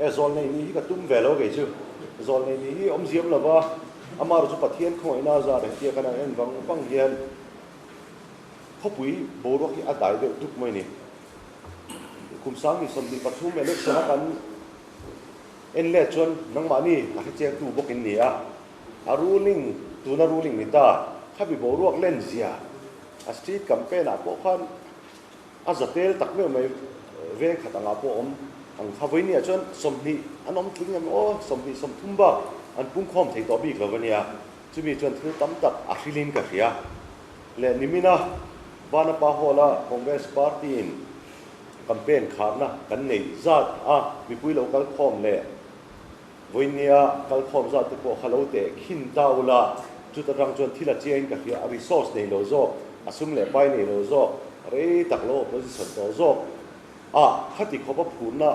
E zawlnei nih hi ka tum ve lo kei chu. Zawlnei nih hi awm ziam lova, amaherawh chu Pathian khawngaihna a zar hetia kan han en vang vang hian khawpui boruak hi a dai deuh duk mai ni. Kum 2023 election a kan en let chuan nangmahni a hrechiangtu bawk in ni a, a ruling tuna ruling ni ta khami boruak len zia a street campaign ah pawh khan A zatel tak meuh mai veng khat angah pawh awm ang kha vawinia chuan 20 an awm tling em aw, 20 30 bak an pungkhawm thei tawh bik lo va nia. Chumi chuan thil tam tak a hrilhin ka hria. Leh nimina Vanapa Hall-a Congress Party-in campaign kharna kan neih zat a mipui lo kal khawm leh vawinia kal khawm zat te pawh kha lo teh khin ta ula, chuta tang chuan thil a chiangin ka hria, a resource nei lo zawk, a sum leh pai nei lo zawk, rei tak lo opposition tawh zawk a khati khawp a phurna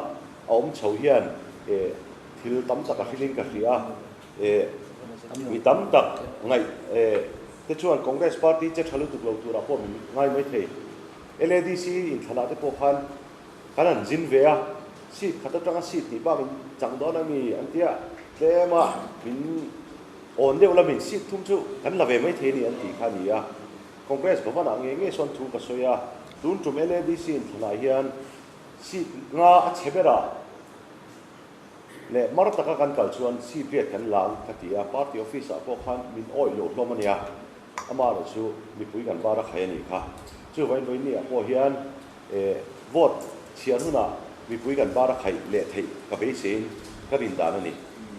a awm chho hian eh thil tam tak a hrilhin ka hria eh mi tam tak ngaih eh te chuan Congress party che tha lutuk lo turah pawh min ngai mai thei. LADC inthlanah te pawh khan Kan han zin ve a, seat khat atanga seat tih bak in chang dawn a mi an tia, tlem a min awn deuh lamin seat thum chu kan la ve mai thei a ni an tih kha a ni a. Congress Bhavan ah ngei ngei sawn thu ka sawi a, tun tum LADC inthlanah hian seat nga a chhe ber a leh mar taka kan kal chuan seat riat kan la ang ka ti a, party office ah pawh khan min awih loh hlawm a nia, amaherawh chu mipui kan bar a khai a nih kha. Chuvain vawiin ah pawh hian Vote chhiar hunah mipui kan bar a khaih leh theih ka beiseiin ka rin dan a ni.